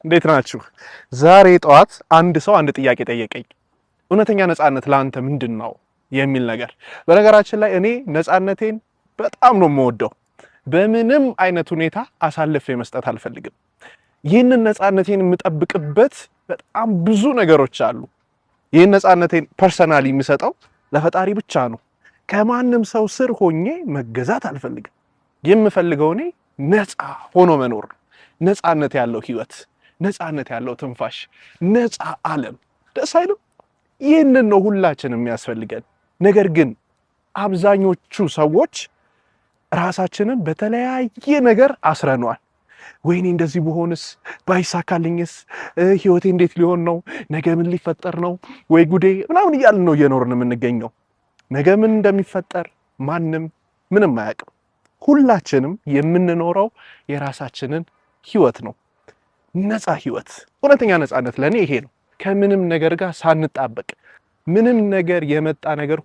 እንዴት ናችሁ? ዛሬ ጠዋት አንድ ሰው አንድ ጥያቄ ጠየቀኝ። እውነተኛ ነፃነት ለአንተ ምንድን ነው የሚል ነገር። በነገራችን ላይ እኔ ነፃነቴን በጣም ነው የምወደው። በምንም አይነት ሁኔታ አሳልፌ መስጠት አልፈልግም። ይህንን ነፃነቴን የምጠብቅበት በጣም ብዙ ነገሮች አሉ። ይህን ነፃነቴን personally የምሰጠው ለፈጣሪ ብቻ ነው። ከማንም ሰው ስር ሆኜ መገዛት አልፈልግም። የምፈልገው እኔ ነፃ ሆኖ መኖር ነው። ነፃነት ያለው ህይወት፣ ነፃነት ያለው ትንፋሽ፣ ነፃ ዓለም። ደስ አይልም? ይህንን ነው ሁላችንም የሚያስፈልገን። ነገር ግን አብዛኞቹ ሰዎች ራሳችንን በተለያየ ነገር አስረነዋል። ወይኔ እንደዚህ ብሆንስ፣ ባይሳካልኝስ፣ ህይወቴ እንዴት ሊሆን ነው፣ ነገ ምን ሊፈጠር ነው፣ ወይ ጉዴ ምናምን እያልን ነው እየኖርን የምንገኘው። ነገ ምን እንደሚፈጠር ማንም ምንም አያውቅም። ሁላችንም የምንኖረው የራሳችንን ህይወት ነው። ነፃ ህይወት፣ እውነተኛ ነፃነት ለእኔ ይሄ ነው። ከምንም ነገር ጋር ሳንጣበቅ ምንም ነገር የመጣ ነገር